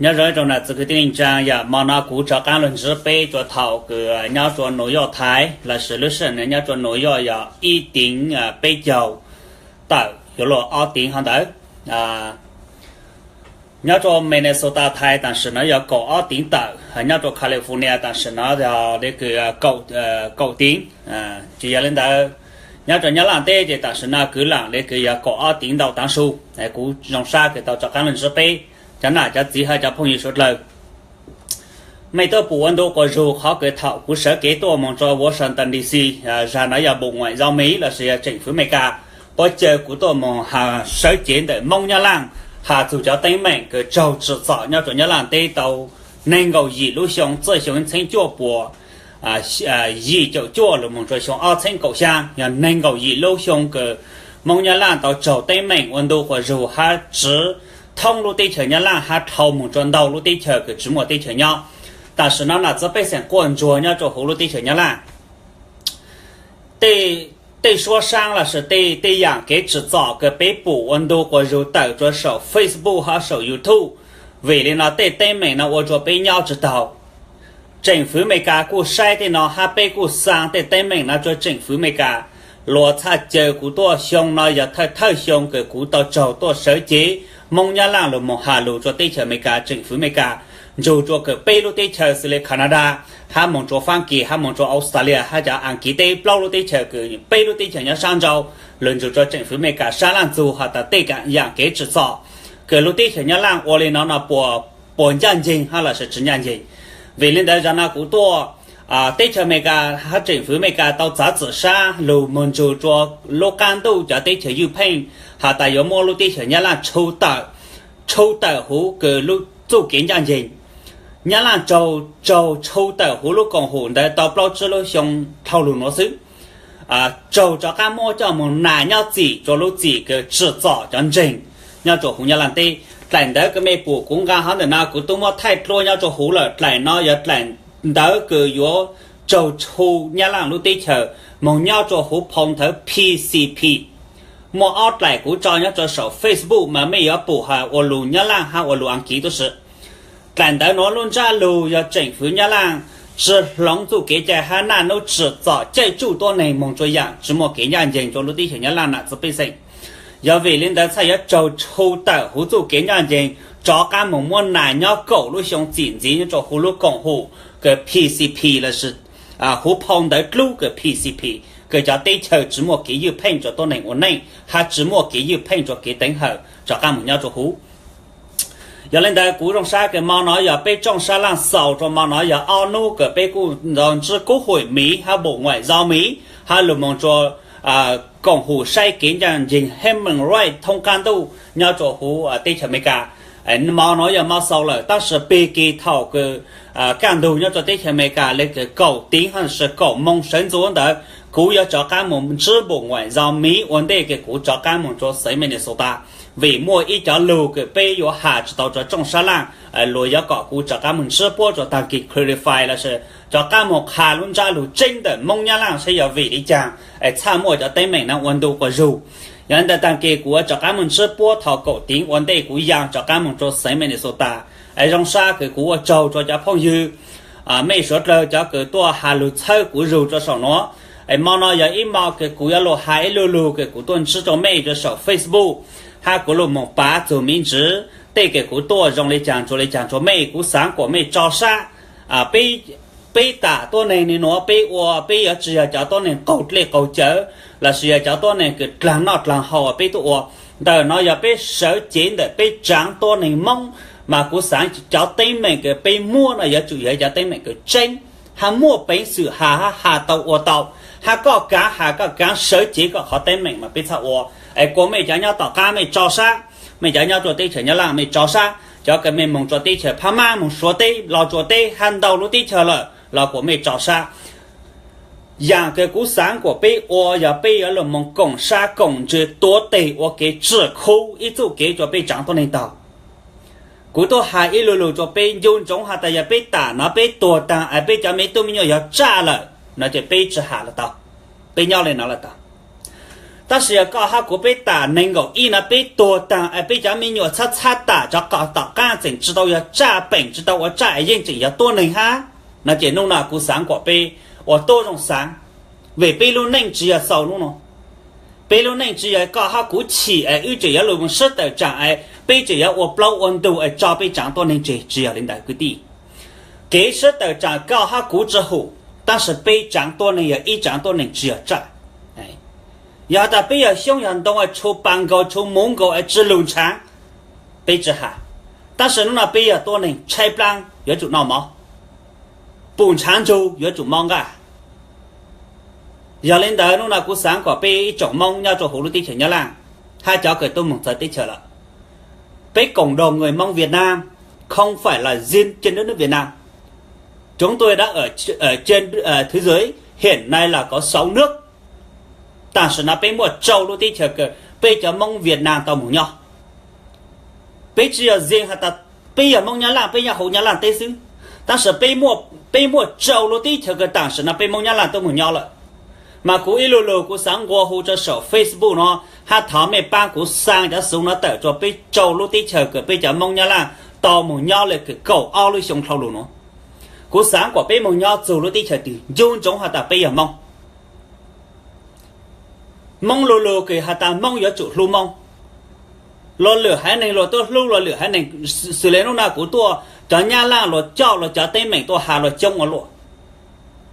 Nyob zoo ib tsoom nam txiv kwv tij neej tsaa, yog mo no kuv rov qaab lug ntsib peb rua thaum kws nyob rua New York Thaiv, lossis lub sij hawm no nyob rua New York yog ib teev peb caug tawm yuav luag ob teev hov ntawd. Nyob rua Minnesota Thaiv tam sim no yog kaum ob teev tawm, nyob rua California tam sim no yog le kws kaum teev. Tsi yog le ntawd, nyob rua Nyab Laj teb ces tam sim no kwv lam le kws yog kaum ob teev ntau taav su. Kuv zoo sab kws tau rov qaab lug ntsib peb cov nam cov txiv hab cov phooj ywg suav dlawg. Mej tuaj pum ua ntu quas zug qhov kws thaum kuv sawv kev tuaj moog rua Washington D C, zag no yog Bộ Ngoại giao Mỹ lossis yog tseem fwv Amelikas, puab caw kuv tuaj moog has sawv cev ntawm Moob Nyab Laj, has txug cov teeb meem kws raug tsim txom nyob rua Nyab Laj teb tau neeg nkaum yim lub xyoo, txij xyoo ib txheeb cuaj puas yim caum cuaj lug moog rua xyoo ob txheeb kaum xyaa, yog neeg nkaum yim lub xyoo kws Moob Nyab Laj tau raug teeb meem ua ntu quas zug hab tsiv thoob lub teb chaws Nyab Laj hab dhau moog rua ntau lub teb chaws kws tsi muaj teb chaws nyob. Tam sim no nam txiv pej xeem quaj ntsuag nyob rua huv lub teb chaws Nyab Laj. Tej suab saab lossis tej yaam kev tsim txom kws peb pum ua ntu quas zug tawm rua saum Facebook hab saum YouTube, vim le no tej teeb meem no ua rua peb nyob tsi taug. Tseem fwv Amelikas kuj saib tej no hab peb kuj xaa tej teeb meem no rua tseem fwv Amelikas. Luas txhaj caw kuv tuaj, xyoo no yog thawj thawj xyoo kws kuv tau raug tuaj sawv cev Moob Nyab Laj lug moog has lug rua teb chaws Amelikas, tseem fwv Amelikas, nrug rua kws peb lub teb chaws xws le Canada, hab moog rua Faab Kis, hab moog rua Australia hab cov Askiv teb, plaub lub teb chaws kws peb lub teb chaws nyob saab nrau, lug nrug rua tseem fwv Amelikas saab laj ntxug has tas tej yaam kev tsim txom kws lub teb chaws Nyab Laj ua le no no puas ncaj nceeg hab lossis tsi ncaj nceeg. Vim le ntawd zag no kuv tuaj, teb chaws Amelikas hab tseem fwv Amelikas tau txav txim sab lug moog nrug rua lub qaab ntuj cov teb chaws ywj pheej has tas yuav muab lub teb chaws Nyab Laj tshu tawm, tshu tawm huv kws lub txuj kev ncaj nceeg. Nyab Laj raug, raug tshu tawm huv lub koom hum ntawd tau plaub tsib lub xyoo dhau lug nuav xwb, raug rov qaab muab coj moog nas nyob txim rua lub txim kws tsim txom cov ntseeg nyob rua huv Nyab Laj teb. Dlaim ntawv kws mej pum kuv nqaa hov ntawm no kuv tub muab thaij dlua nyob rua huv lawm. Dlaim no yog dlaim ntawv kws yuav raug tshu Nyab Laj lub teb chaws moog nyob rua huv phoo ntawv P C P. Muaj ob dlaim kuv tso nyob rua saum Facebook mas mej yuav pum has ua lug Nyab Laj hab ua lug Askiv tub si. Dlaim ntawv nuav lub ntsab lug yog tseem fwv Nyab Laj tsi hloov txuj kev cai hab naj nub tsim txom caij tsuj tuab neeg moog rua yaam tsi muaj kev ncaj nceeg rua lub teb chaws Nyab Laj nam txiv pej xeem. Yog vim le ntawd txhaj yuav raug tshu tawm huv txuj kev ncaj nceeg, rov qaab moog muab nas nyob kaum lub xyoo txim ntxiv nyob rua huv lub koom hum kws P C P lossis huv phoo ntawv dlub kws P C P, kws cov teb chaws tsi muaj kev ywj pheej rua tuab neeg ua neej hab tsi muaj kev ywj pheej rua kev teev hawm rov qaab moog nyob rua huv. Yog le ntawd kuv zoo sab kws mo no yog peb tsooj sab laaj xaus rua mo no yog ob nub kws peb kuj ntsib kub huim miv hab Bộ Ngoại giao Mỹ hab lug moog rua koom hum saib kev ncaj nceeg human rights thoob qaab ntuj nyob rua huv teb chaws Amelikas. Mo no yog mo xaus lawm, tab sis pig kig thaum kws kaj ntug nyob rua teb chaws Amelikas le kws kaum teev hab lossis kaum moo sawv ntxuv ntawd, kuv yuav rov qaab moog ntsib Bộ Ngoại giao Mỹ ua ntej kws kuv rov qaab moog rua xeev Minnesota. Vim muaj ib cov lug kws peb yuav has tsi tau rua tsooj sab laaj, luas yuav kom kuv rov qaab moog ntsib puab rua taag kis clarify lossis rov qaab moog qha lub ntsab lug tseeb ntawm Moob Nyab Laj saib yog vim le caag es txhaj muaj cov teeb meem no ua ntu quas zug. Yog le ntawd taag kis kuv yuav rov qaab moog ntsib puab thaum kaum teev ua ntej kuv yaa rov qaab moog rua xeev Minnesota. Es zoo sab kws kuv ua tsaug rua cov phooj ywg, mej suav dlawg cov kws tuaj has lug txhawb kuv zug rua saum nuav. Es mo no yog ib mo kws kuv yuav lug has ib lu lug kws kuv tuaj ntsib rua mej rua saum Facebook, hab kuv lug moog pav txug miv ntsiv tej kws kuv tuaj zoo le caag rua le caag rua mej. Kuv xaav kuas mej tso sab, peb tam tuab neeg le nuav peb ua peb yuav tsi yog cov tuab neeg qaug dlej qaug cawv lossis yog cov tuab neeg kws dlaag noj dlaag haus peb tuaj ua. Ntawm no yog peb sawv cev ntawm peb tsaav tuab neeg Moob, mas kuv xaav cov teeb meem kws peb muab no yuav tsum yog cov teeb meem kws tseeb, hab muaj peev xwm has hab has tau ua tau, hab koj kaav has koj kaav sawv cev koj qhov teeb meem mas peb txhaj ua. Es kuas mej cov nyob tom qaab mej tso sab, mej cov nyob rua teb chaws Nyab Laj mej tso sab, cov kws mej moog rua teb chaws Phab Mab, moog Suav teb, Los Tsuas teb hab ntau lub teb chaws lawm los kuas mej tso sab. Yaam kws kuv xaav kuas peb ua yog peb yuav lug moog koom sab koom ntsws tuav teg ua kev tsim khu ib txuj kev rua peb tsaav tuab neeg taug. Kuv tuaj has ib lu lug rua peb, ncu ntsoov has tas yog peb tam no peb tuag taag es peb cov me tub me nyuam yog tsaj lawm no ces peb tsi has los tau, peb nyob le no los tau. Tab sis yog koj hab kuv peb tam nees nkaum ib no peb tuag taag es peb cov me nyuam txhab txhab tam tsov qos tom qaab tseem tsi tau yog tsaj peem tsi tau ua tsaj es yeej tseem yog tuab neeg hab no ces nub no kuv xaav kuas peb ua tuab zoo xaav, vim peb lub neej tsi yog xaus nub no. Peb lub neej tsi yog koj hab kuv chim es wb tseem yuav lug moog sib tawm tsaam es peb tseem yuav ua plaub ua ntug es tso peb tsaav tuab neeg tseg, tsi yog li ntawd kwv tij. Kev sib tawm tsaam koj hab kuv tsi hum, tab sis peb tsaav tuab neeg yog ib tsaav tuab neeg tsi yog tsaj. Yog has tas peb yog xyoob yog ntoo es tshu pas nkaus tshu muv nkaus es tsi lug ntshaav, peb tsi has. Tab sis nub no peb yog tuab neeg tshaib plaab yuav tsum noj mov, pum ntshaav ntsug yuav tsum mob nqaj. Yog li ntawd nub no kuv xaav kuas peb ib tsoom Moob nyob rua huv lub teb chaws Nyab Laj hab cov kws tub moog txawv teb chaws lawm, peb cộng đồng người Mông Việt Nam không phải là riêng trên đất nước Việt Nam. Chúng tôi đã ở, ở trên, ờ, thế giới hiện nay là có sáu nước. Tam sim no peb muaj rau lub teb chaws kws peb cov Moob Việt Nam tau moog nyob. Peb tsi yog zeeg has tas peb yog Moob Nyab Laj, peb nyob huv Nyab Laj teb xwb, tab sis peb muaj rau lub teb chaws kws tam sim no peb Moob Nyab Laj tub moog nyob lawm. Mas kuv ib lu lug kuv xaav nqua hu rua saum Facebook no, hab thov mej paab kuv xaa cov xuv no tawm rua peb rau lub teb chaws kws peb cov Moob Nyab Laj tau moog nyob le kws kaum ob lub xyoo dlhau lug nuav. Kuv xaav kuas peb moog nyob txug lub teb chaws twg ncu ntsoov has tas peb yog Moob. Moob lu lug kws has tas Moob yuav tsum hlub Moob. Luas lwm haiv neeg luas tuaj hlub luas lwm haiv neeg, xws le nub no kuv tuaj cov Nyab Laj luas coj luas cov teeb meem tuaj has luas coob ua luaj.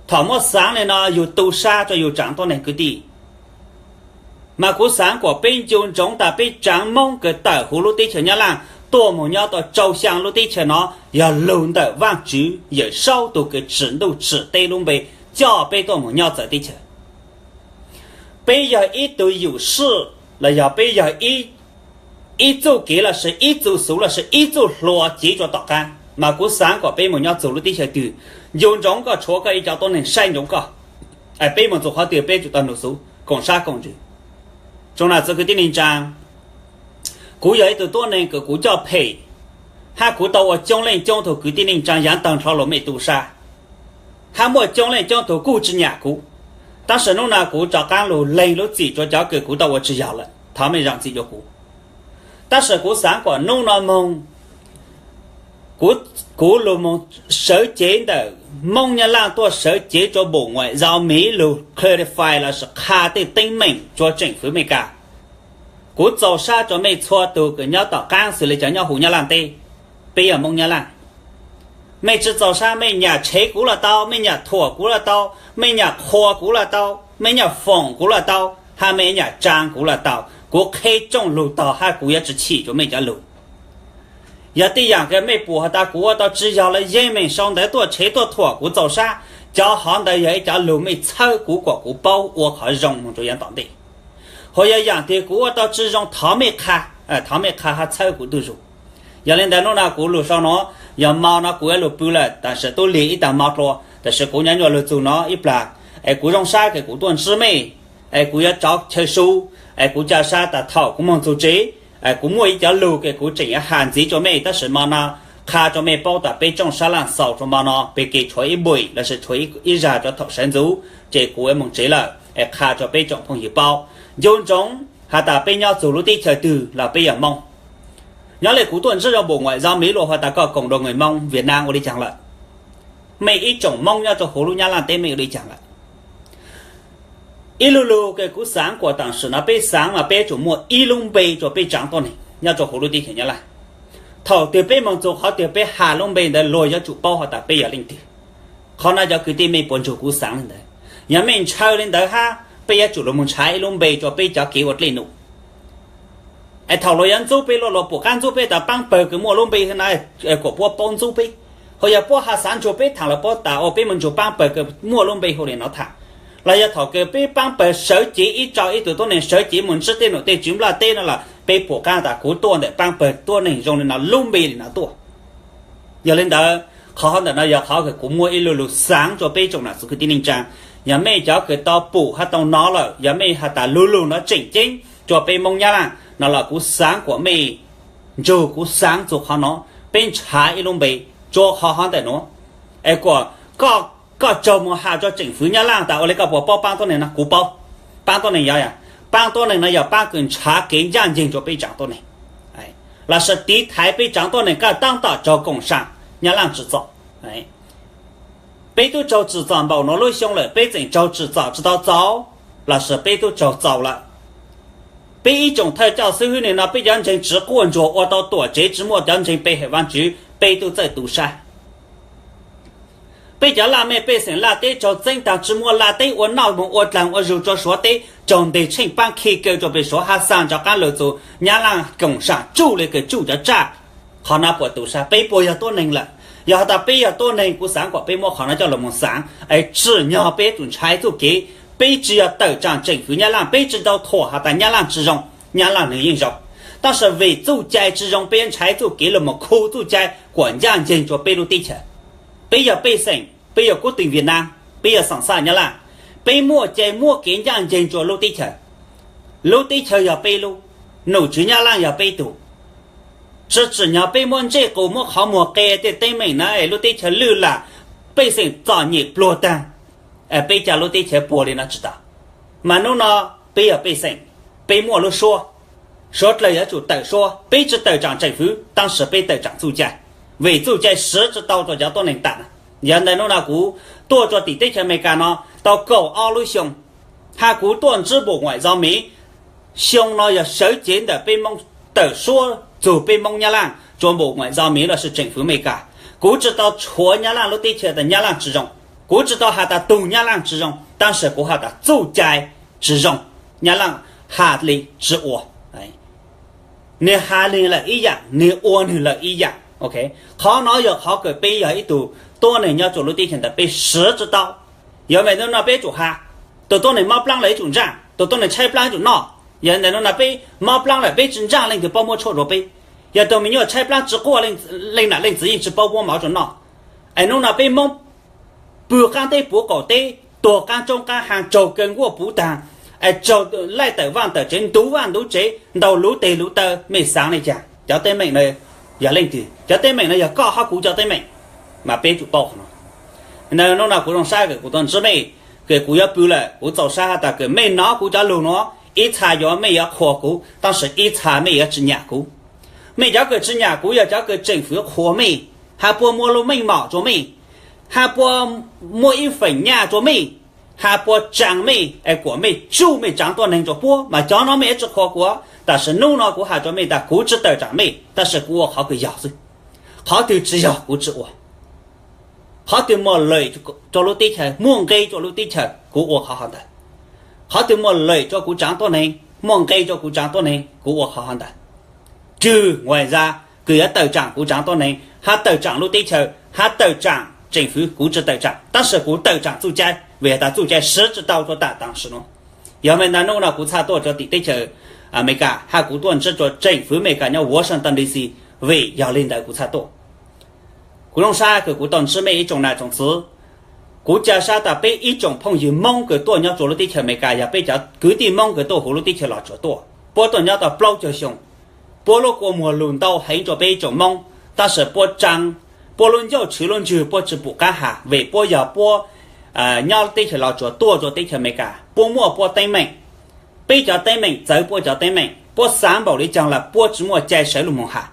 Thaum muab xaav le no yug tu sab rua yug tsaav tuab neeg kwv tij. Mas kuv xaav kuas peb ncu ntsoov tas peb tsaav Moob kws tawm huv lub teb chaws Nyab Laj tuaj moog nyob tau rau xyaa lub teb chaws no yog lug ntawm Vaajtswv Yawm Saub tug kws tsim ntuj tsim teb lub npe coj peb tuaj moog nyob txawv teb chaws. Peb yog ib tug yum sij los yog peb yog ib txuj kev lossis ib txuj xuv lossis ib txuj hlua cev rua tom qaab, mas kuv xaav kuas peb moog nyob txug lub teb chaws twg, ncu ntsoov koj tshuav koj ib cov tuab neeg saib ntsoov koj, peb moog txug qhov twg peb tsum tau nug xuv koom sab koom ntsws. Tsoom nam txiv kwv tij neej tsaa, kuv yog ib tug tuab neeg kws kuv coj phem, hab kuv tau ua coob leej coob tug kwv tij neej tsaa yaav taag nrho luas mej tu sab, hab muaj coob leej coob tug kuj tsi nyam kuv. Tab sis nub no kuv rov qaab lug leeg lub txim rua cov kws kuv tau ua tsi yog lawm, thov mej zaam txim rua kuv. Tab sis kuv xaav kuas nub no moog kuv lug moog sawv cev ntawm Moob Nyab Laj tuaj sawv cev rua Bộ Ngoại giao Mỹ lug clarify lossis qha tej teeb meem rua tseem fwv Amelikas. Kuv txaus sab rua mej txhua tug kws nyob tom qaab xws le cov nyob huv Nyab Laj teb, peb yog Moob Nyab Laj. Mej tsi txaus sab, mej nyam tshev kuv los tau, mej nyam thuam kuv los tau, mej nyam qhuas kuv los tau, mej nyam foom kuv los tau, hab mej nyam tsaa kuv los tau, kuv qheb rooj lug tog hab kuv yuav tsi chim rua mej cov lug. Yog tej yaam kws mej pum has tas kuv ua tau tsi yog los yeej meem sau ntawv tuaj tshev tuaj thuam kuv txaus sab, cov hov ntawd yog ib cov lug mej txhawb kuv kuas kuv paub ua qhov zoo moog rua yaav tom ntej. Hos yog yaam twg kuv ua tau tsi zoo thov mej qha, thov mej qha hab txhawb kuv tug zug. Yog le ntawd nub no kuv lug sau no, yog mo no kuv yuav lug pw lawm, tam sim tub lig ib taag mo dlua, tam sim kuv nyuam nyuam lug txug no ib plag, es kuv zoo sab kws kuv tuaj ntsib mej, es kuv yuav rov chaw su, es kuv ca sab tas thaum kuv moog txug tsev, kuv muaj ib cov lug kws kuv tseem yuav has ntxiv rua mej, tab sis mo no qha rua mej paub tas peb tsoom sab laaj xaus rua mo no peb kev tshuav ib buim lossis tshuav ib zag rua thaum sawv ntxuv, ces kuv yuav moog tsev lawm, es qha rua peb tsoom phooj ywg paub. Ncu ntsoov has tas peb nyob txug lub teb chaws twg los peb yog Moob. Nyob le kuv tuaj ntsib rua Bộ Ngoại giao Mỹ lug has tas koj cộng đồng người Mông Việt Nam ua le caag lawm, mej ib tsoom Moob nyob rua huv lub Nyab Laj teb mej ua le caag lawm. Ib lu lug kws kuv xaav kuas tam sim no peb xaav mas peb yuav tsum muaj ib lub npe rua peb tsaav tuab neeg nyob rua huv lub teb chaws Nyab Laj. Thaum twg peb moog txug qhov twg peb has lub npe ntawd luag yuav tsum paub has tas peb yog leej twg. Qhov no cov kwv tij mej puas ntsug kuv xaav le ntawd? Yog mej ntshaw le ntawd hab peb yuav tsum lug moog nrhav ib lub npe rua peb cov kev ua dlej num. Es thaum luag yuav ntxub peb luaj luag pum qaab ntxub peb tas paab pawg kws muaj lub npe hwv no, kuas puab paub ntxub peb. Hos yog puab has xaav ntsug peb thaam los puab tas ua peb moog ntsug paab pawg kws muaj lub npe hwv le no thaam. Los yog thaum kws peb paab pawg sawv cev ib rau ib tug tuab neeg sawv cev moog ntsib tej num tej tswv nplaj teb no los peb pum qaab tas kuv tuaj ntawm paab pawg tuab neeg zoo le no lub npe le no tuaj. Yog le ntawd, qhov hov ntawm no yog qhov kws kuv muaj ib lu lug xaav rua peb tsoom nam txiv kwv tij neej tsaa. Yog mej cov kws tau pum hab tau nov lawm, yog mej has tas lu lug no tseem ceeb rua peb Moob Nyab Laj no los kuv xaav kuas mej ntsug kuv xaav txug qhov no, peb nrhav ib lub npe rua qhov hov ntawm nuav. Es kuas koj tsaug moog has rua tseem fwv Nyab Laj tas ua le koj puas paub paab tuab neeg no, kuv paub. Paab tuab neeg yog yog Paab tuab neeg no yog paab kws nrhav kev ncaaj nceeg rua peb tsaam tuab neeg, lossis tiv thaiv peb tsaam tuab neeg kaj taab tom raug koom saam Nyab Laaj tsi txaus. Peb tub raug tsim txom npaum nuav lub xyoo lawm, peb tseem raug tsim txom tsi tau txaus, lossis peb tub raug txaus lawm? Peb ib tsoom thawj coj xib hwb nwg no, peb cov ntseeg tsi quaj ntsuag ua tau tuam tsev, tsi muaj cov ntseeg pe hawm Vaajtswv, peb tub txawj tu sab. Peb cov laj mej pej xeem laj teb raug txeeb taag, tsi muaj laj teb ua noj moog ua dlaag ua zug rua Suav teb, raug nteg tsheej paab khi kaw rua peg Suav hab xaa nrov qaab lug txug Nyab Laaj koom saam tsuj le kws tsuj cov tsaj. Qhov no puas tu sab? Peb puas yog tuab neeg lawm? Yog has tas peb yog tuab neeg, kuv xaav kom peb muab qhov no coj lug moog xaav, es tsim nyog peb yuav tsum ntshai txuj kev. Peb tsi yog tawm tsaam tseem fwv Nyab Laaj, peb tsi tau thuam has tas Nyab Laaj tsi zoo, Nyab Laaj nwg yeej zoo. Tab sis vim txuj cai tsi zoo, peb ntshai txuj kev lug moog khu txuj cai kuas ncaaj nceeg rua peb lub teb chaws. Peb yog pej xeem, peb yog kuv teem Viaj Nam, peb yog xaam xaj Nyab Laaj, peb muaj cai muab kev ncaaj nceeg rua lub teb chaws. Lub teb chaws yog peb lub, nom tswv Nyab Laaj yog peb tug. Tsi tsim nyog peb muab ntsej qus muab qhov muag qe tej teeb meem na, es lub teb chaws lwj lam, pej xeem txom nyem pluag taag, peb ca lub teb chaws puag li no tsi tau. Mas nub no peb yog pej xeem, peb muaj lub suab, suav dlawg yuav tsum tawm suab. Peb tsi tawm tsaam tseem fwv, tab sis peb tawm tsaam txuj cai, vim txuj cai siv tsi tau rua cov tuab neeg tam no. Yog ntawd nub no kuv tuaj rua tim teb chaws Amelikas no tau kaum ob lub xyoo, hab kuv tuaj ntsib Bộ Ngoại giao Mỹ, xyoo no yog sawv cev ntawm peb Moob tawm suab txug peb Moob Nyab Laaj rua Bộ Ngoại giao Mỹ lossis tseem fwv Amelikas. Kuv tsi tau tshuav Nyab Laaj lub teb chaws tas Nyab Laaj tsi zoo, kuv tsi tau has tas tug Nyab Laaj tsi zoo, tab sis kuv has tas txuj cai tsi zoo, Nyab Laaj has li tsi ua. Nwg has nwg lawm ib yaam, nwg ua nwg lawm ib yaam. Qhov no yog qhov kws peb yog ib tug tuab neeg nyob rua lub teb chaws ntawd peb siv tsi tau. Yog ntawd nub no peb yuav tsum has, tug tuab neeg mob plaab lawm yuav tsum ntsaaj, tug tuab neeg tshaib plaab yuav tsum noj. Yog ntawd nub no peb mob plaab lawm peb tsi ntsaaj leej twg paub muab tshuaj rua peb. Yog tug me nyuam tshaib plaab tsi quaj, leej nam leej txiv yeej tsi paub muab mov rua noj. Es nub no peb Moob pw qaab teb puv qaum teb, tuag qaab roob qaab haag, raug kaw nkuaj puv taag, es raug laij tawm vaaj tawm tsev, ntuv vaaj ntuv tsev, ntaus luv teg luv taw, mej xaav le caag? Cov teeb meem na yog leej twg? Cov teeb meem no yog koj hab kuv cov teeb meem, mas peb yuav tsum paub qhov no. Ntawd nub no kuv zoo sab kws kuv tuaj ntsib mej, kws kuv yuav pw lawm kuv txaus sab has tas kws mej nov kuv cov lug nuav, ib txha yuav mej yuav qhuas kuv, tab sis ib txha mej yuav tsi nyam kuv. Mej cov kws tsi nyam kuv yog cov kws tseem fwv qhuas mej, hab puab muab lub meej mom rua mej, hab puab muab ib feem nyaj rua mej, hab puab tsaa mej es kuas mej tsuj mej tsaav tuab neeg rua puab, mas cov no mej yuav tsi qhuas kuv. Tab sis nub no kuv has rua mej tas kuv tsi tawm tsaam mej, tab sis kuv ua qhov kws yog xwb. Qhov twg tsi yog kuv tsi ua. Qhov twg muaj lawm rua lub teb chaws, muaj nqe rua lub teb chaws, kuv ua qhov hov ntawd. Qhov twg muaj lawm rua kuv tsaav tuab neeg, muaj nqe rua kuv tsaav tuab neeg, kuv ua qhov hov ntawd. Tsuas Ngoại giao kws yuav tawm tsaam kuv tsaav tuab neeg, hab tawm tsaam lub teb chaws, hab tawm tsaam tseem fwv, kuv tsi tawm tsaam, tab sis kuv tawm tsaam txuj cai, vim has tas txuj cai siv tsi tau rua tam tam sim nuav. Yog mej ntawd nub no kuv txhaj tuaj rua tim teb chaws Amelikas, hab kuv tuaj ntsib rua tseem fwv Amelikas nyob Washington D C, vim yog li ntawd kuv txhaj tuaj. Kuv zoo sab kws kuv tau ntsib mej ib tsoom nam tsoom txwv. Kuv ca sab tas peb ib tsoom phooj ywg Moob kws tuaj nyob rua lub teb chaws Amelikas, yog peb cov kwv tij Moob kws tuaj huv lub teb chaws Los Tsuas tuaj, puab tuaj nyob tau plaub caug xyoo. Puab lub kua muag lug ntau heev rua peb ib tsoom Moob, tab sis puab tsaa, puab lub ncauj tshwv lub ntswg puab tsi pum qaab has, vim puab yog puab nyob teb chaws Los Tsuas tuaj rua teb chaws Amelikas, puab muaj puab teeb meem. Peb cov teeb meem txawv puab cov teeb meem, puab xaav npaum li caag los puab tsi muaj cai sawv lug moog has.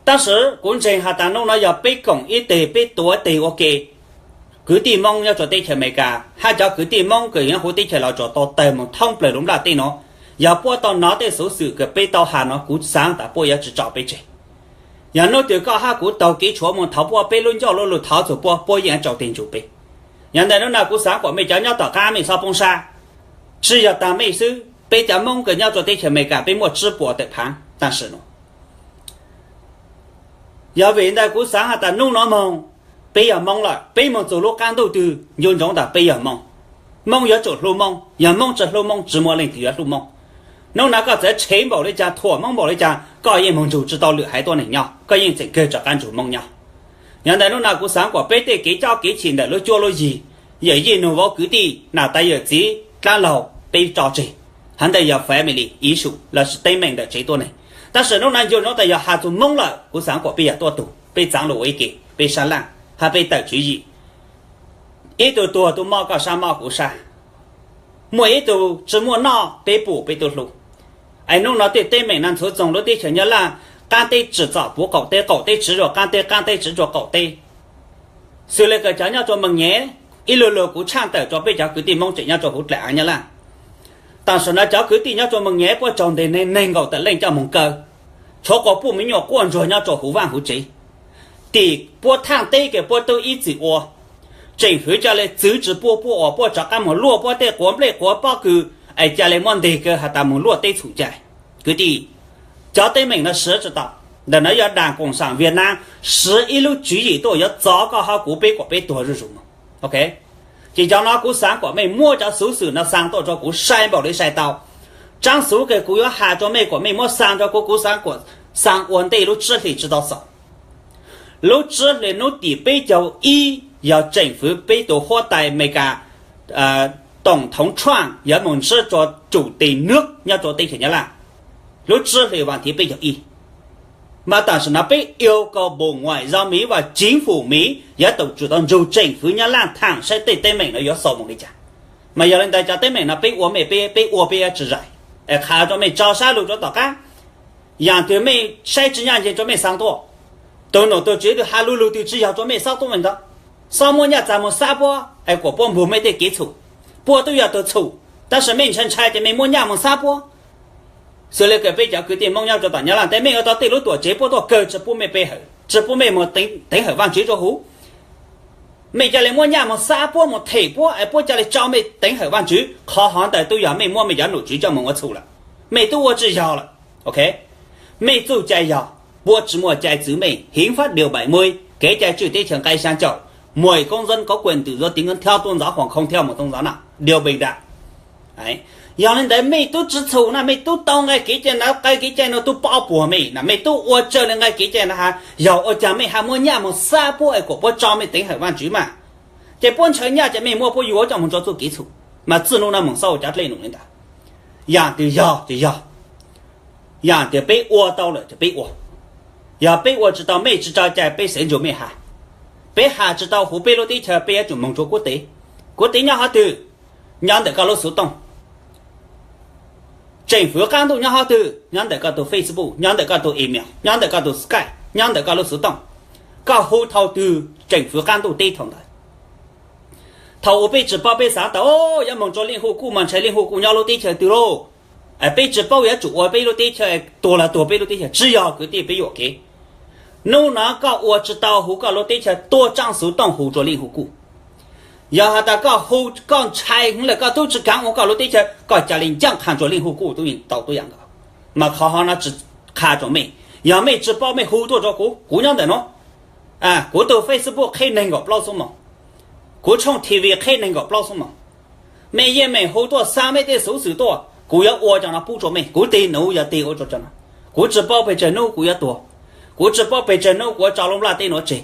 Tab sis kuv ntseeg has tas nub no yog peb koom ib teg, peb tuav teg ua ke, kwv tij Moob nyob rua teb chaws Amelikas hab cov kwv tij Moob kws nyob huv teb chaws Los Tsuas tau tawg moog thoob plawg lub nplaj teb nuav. Yog puab tau nov tej xuv xwm kws peb tau has no, kuv xaav tas puab yuav tsi tso peb tseg. Yog nub twg koj hab kuv taug kev tshuav moog thov puab, peb lub ncauj lub lug thov txug puab, puab yeej tsaus teg nrug peb. Yog ntawd nub no kuv xaav kom mej cov nyob tom qab mej txhob poob sab. Tsi yog taag mej xwb, peb cov Moob kws nyob rua teb chaws Amelikas peb muaj tsib puas tawm phaav tam sim nuav. Yog vim ntawd kuv xaav has tas nub no moog, peb yog Moob lawm, peb moog txug lub qaab ntuj twg nco ntsoov tas peb yog Moob. Moob yuav tsum hlub Moob, yog Moob tsi hlub Moob tsi muaj leej twg yuav hlub Moob. Nub no koj txawm tshev npaum li caag, thuam Moob npaum li caag, koj yeej moog nrug tsi tau lwm haiv tuab neeg nyob, koj yeej tseem kawg rov qaab nrug Moob nyob. Yog ntawd nub no kuv xaav kom peb tej kev cob kev chim ntawm lub cuab lub yig, yawm yij nug vauv kwv tij, nam tais yawm txiv dlaab laug peb tso tseg. Hov ntawd yog family issue lossis teeb meem ntawm tsev tuab neeg. Tab sis nub no nco ntsoov tas yog has txug Moob lawm, kuv xaav kom peb yog tuab tug, peb txaav lug ua ib ke, peb sab laaj hab peb tawm tswv yim. Ib tug tuag tug mob, koj sab mob kuv sab. Muaj ib tug tsi muaj noj peb pum peb tub hlub. Es nub no tej teeb meem no ntxhuav txoog lub teb chaws Nyab Laj, qaab teb tsim txom puv qaum teb, qaum teb tsiv rua qaab teb, qaab teb tsiv rua qaum teb. Xws le kws cov nyob rua Moos Nyem, ib lug lug kuv tshaj tawm rua peb cov kwv tij Moob tseem nyob rua huv dlaim aav Nyab Laj. Tam sim no cov kwv tij nyob rua Moos Nyem puab tsaug ntes neeg nees nkaum tawm leej coj moog kaw, tshuav quas puj me nyuam quaj ntsuag nyob rua huv vaaj huv tsev. Tim puab thaaj teb kws puab tub ib txwm ua, tseem hwv ca le txwv tsi puab, puab ua puab rov qaab moog luaj puab tej quav nplej quav pob kws, es ca le muab nteg kaw has tas moog luaj teb txhum cai. Kwv tij, cov teeb meem no siv tsi tau. Ntawm no yog Đảng Cộng sản Việt Nam siv ib lub tswv yim tuaj yuav txov koj hab kuv peb kuas peb tuag zuj zus moog. Ces cov no kuv xaav kuas mej muab cov xuv xwm no xaa tuaj rua kuv sai npaum li sai tau. Tsaab xuv kws kuv yuav has rua mej kuas mej muab xaa rua kuv, kuv xaav kuas xaa ua ntej lub tsib hlis tsi tau xaus. Lub tsib hlis nub tim peb caug ib yog tseem fwv peb tug huab tais Amelikas, Tổng thống Trump yuav moog ntsib rua chủ tịch nước nyob rua teb chaws Nyab Laj. Lub tsib hlis vas thiv peb caug ib, mas tam sim no peb yêu cầu Bộ Ngoại giao Mỹ và chính phủ Mỹ yuav tau tsum tau nrug tseem fwv Nyab Laj thaam saib tej teeb meem no yuav xaus moog li cas. Mas yog le ntawd cov teeb meem no peb ua mej peb, peb ua peb yuav tsi zais. Es qha rua mej tso sab lug rua tom qab. Yaam twg mej saib tsi nyaaj nceeg rua mej xaa tuaj. Tug nom tug tswv twg has lug lug twg tsi yog rua mej xob tuaj mej ntawd. Xob muab nyaj txag moog xab puab es kuas puab npug mej tej kev txhum. Puab tub yog tug txhum, tab sis mej ntshai ntshai ces mej muab nyaj moog xab puab. Xws le kws peb cov kwv tij Moob nyob rua tom Nyab Laj teb, mej ua tau tej lub tuam tsev puab tuaj kaw tsi pub mej pe hawm, tsi pub mej moog teev hawm Vaajtswv rua huv. Mej ca le muab nyaj moog xab puab moog them puab es puab ca le tso mej teev hawm Vaajtswv, qhov hov ntawd tub yog mej muab mej cov nom tswv coj moog ua txhum lawm. Mej tub ua tsi yog lawm. Mej txuj cai yog, puab tsi muaj cai txwv mej, hiến pháp điều bảy mươi, kev cai tswj teb chaws nqai xyaa caum, mỗi công dân có quyền tự do tín ngưỡng theo tôn giáo hoặc không theo một tôn giáo nào, điều bình đẳng. Yog le ntawd mej tub tsi txhum na, mej tub tau nqai kev cai na, nqai kev cai no tub pob puag mej na, mej tub ua raws le nqai kev cai na has, yog ua caag mej has muab nyaj moog xab puab es kuas puab tso mej teev hawm Vaajtswv mas, ces puab ntshaw nyaj ces mej muab puab yuav coj moog rua txuj kev txhum. Mas txij nub no moog xob ua cov dlej num le ntawd. Yaam twg yog ces yog, yaam twg peb ua tau lawm ces peb ua. Yog peb ua tsi tau, mej tsi tso cai peb xev ntsug mej has. Peb has tsi tau huv peb lub teb chaws peb yuav tsum moog rua kuab tev. Kuab tev nyob hov twg? Nyob ntawm koj lub xuv tooj. Tseem fwv qaab ntuj nyob hov twg? Nyob ntawm koj tug Facebook, nyob ntawm koj tug email, nyob ntawm koj tug Skype, nyob ntawm koj lub xuv tooj. Koj hu thaus twg tseem fwv qaab ntuj teb thaus ntawd. Thaus uas peb tsi paub peb xaav tas yuav moog rua Liên Hợp Quốc mas ntshai Liên Hợp Quốc nyob lub teb chaws twg lauj. Peb tsi paub yuav tsum ua peb lub teb chaws, tuag los tuag peb lub teb chaws, tsi yog kwv tij peb yuam kev. Nub no koj ua tsi tau huv koj lub teb chaws tuaj tsaab xuv tooj hu rua Liên Hợp Quốc. Yog has tas koj hu, koj ntshai lawm koj tub tsi kaav ua koj lub teb chaws, koj ca le ncaaj qha rua Liên Hợp Quốc tub yeej tau tuab yaam nkaus. Mas qhov hov no tsi qha rua mej, yog mej tsi paub mej hu tuaj rua kuv, kuv nyob ntawm no. Kuv tug Facebook qheb neeg nkaum plaub xuab moos, kuv tshooj TV qheb neeg nkaum plaub xuab moos. Mej yeej meem hu tuaj xaa mej tej xuv xwm tuaj, kuv yuav ua cov no pub rua mej, kuv tig nuav yog tig ua rua cov no. Kuv tsi paub pes tsawg nub kuv yuav tuag, kuv tsi paub pes tsawg nub kuv yuav tso lub nplaj teb nuav tseg,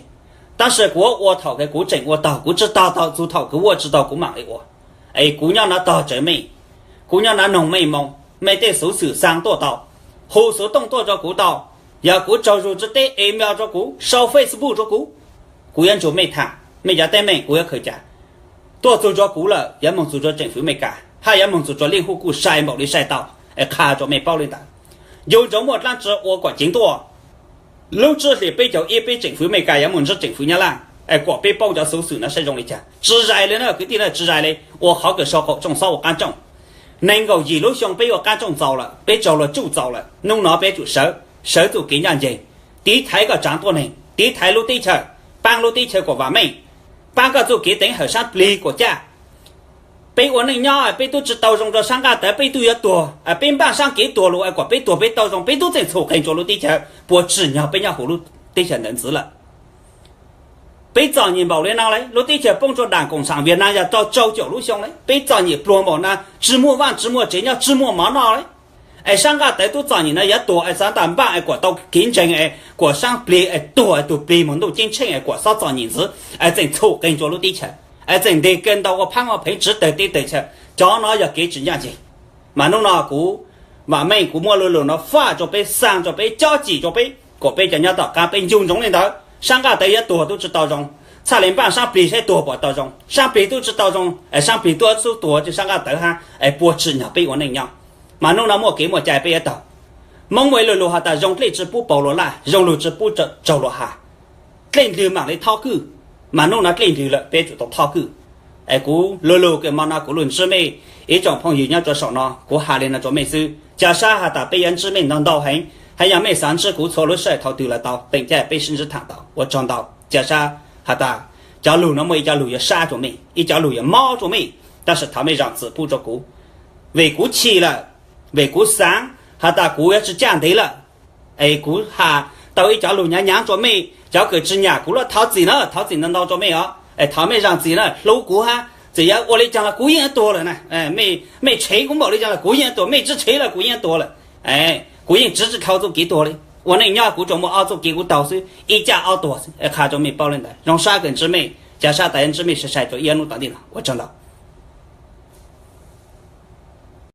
tab sis kuv yuav ua thaum kws kuv tseem ua taug, kuv tsi taug thaum txug thaum kuv ua tsi taug kuv maam le ua. Es kuv nyob no tog tsawv mej, kuv nyob no noog mej moo, mej tej xuv xwm xaa tuaj tau, hu xuv tooj tuaj rua kuv tau, yog kuv tsaug zug tsi teb email rua kuv, sau Facebook rua kuv, kuv yuav nrug mej tham mej cov teeb meem kuv yuav khaws ca. Tuaj txug rua kuv lawm yuav moog txug rua tseem fwv Amelikas hab yuav moog txug rua Liên Hợp Quốc sai npaum li sai tau, es qha rua mej paub le ntawd. Ncu ntsoov muaj dlaab tsi ua kom ceev tuaj. Lub tsib hlis peb caug ib peb tseem fwv Amelikas yuav moog ntsib tseem fwv Nyab Laj, es kom peb paub cov xuv xwm no saib zoo li cas. Tsi zais le na kwv tij na, tsi zais le, ua qhov kws sau qaum tsooj xob ua qaab tsooj. Nees nkaum yim lub xyoo peb ua qaab tsooj txaus lawm, peb tsaug luag tsuj txaus lawm, nub no peb tsum sawv, sawv txuj kev ncaaj nceeg, tiv thaiv kom tsaav tuab neeg, tiv thaiv lub teb chaws, paab lub teb chaws kuas vam meej, paab koj txuj kev teev hawm saab plig kuas caj. Peb ua neej nyob peb tub tsi tau zoo rua saab nqaj tawv, peb tub yuav tuag, peb npaaj saab kev tuag lug es kom peb tuag peb tau zoo, peb tub tseem txhum qeeg rua lub teb chaws, puas tsim nyog peb nyob huv lub teb chaws ntawd ntxiv lawm? Peb txom nyem npaum le no le, lub teb chaws poob rua Đảng Cộng sản Việt Nam yog rau rau caum lub xyoo le, peb txom nyem pluag npaum no, tsi muaj vaaj tsi muaj tsev nyob, tsi muaj mov noj le. Es saab nqaj tawv tub txom nyem no yuav tuag es xaav tas npaaj es kuas tau kev ntseeg es kuas saab plig es tuag es tug plig moog ntuj ceeb tsheej es kuas xob txom nyem ntxiv, es tseem txhum qeeg rua lub teb chaws, es tseem ntes kaw ntau ua phaab ua pheev tsiv tawg teb tawg chaw. Cov no yog kev tsi ncaaj nceeg. Mas nub no kuv, vam meej kuv muaj lu lug no faj rua peb, xaa rua peb, cob cim rua peb, kom peb cov nyob tom qaab peb ncu ntsoov le ntawd, saab nqaj tawv yuav tuag tub tsi tau zoo. Txhaj le npaj sab plig saib tuag puas tau zoo, sab plig tub tsi tau zoo, sab plig tub txub tuag tsi sab nqaj tawv hab, es puas tsim nyog peb ua neej nyob. Mas nub no muaj kev muaj cai peb yuav taug. Moob muaj ib lug lug has tas zoo dlej tsi pub paus luas laj, zoo lug tsi pub tsaug luas has. Dlej ndlwg maam le thob kwj, mas nub no dlej ndlwg lawm peb tsum tau thob kwj. Es kuv lug lug kws mo no kuv lug ntsib mej, ib tsoom phooj ywg nyob rua saum no kuv has le no rua mej xwb. Ca sab has tas peb yuav ntsib mej ntau ntau heev, hab yog mej xav ntsib kuv txhua lub sij hawm thaum twg los tau, teem caij peb sib ntsib thaam tau. Ua tsaug ntau. Ca sab has tas cov lug no muaj ib cov lug yuav sab rua mej, ib cov lug yuav mob rua mej, tab sis thov mej zaam txim pub rua kuv. Vim kuv chim lawm, vim kuv xaav has tas kuv yuav tsi caj ntev lawm, es kuv has tau ib cov lug nyaav nyaav rua mej. Cov kws tsi nyam kuv lub thov txim na, thov txim ntau ntau rua mej os, es thov mej zaam txim na, hlub kuv hab. Txawm yuav ua le caag los kuv yeej yuav tuag lawm na. Mej tshev kuv npaum le caag los kuv yeej yuav tuag, mej tsi tshev los kuv yeej yuav tuag lawm. Kuv yeej tsiv tsi dhau txuj kev tuag le. Ua neej nyob kuv tsuas muaj ob txuj kev kuv taug xwb, ib caj ob tuag xwb, qha rua mej paub le ntawd. Zoo sab kws ntsib mej, ca sab tas yuav ntsib mej sai sai rua ib hnub tom ntej no. Ua tsaug ntau.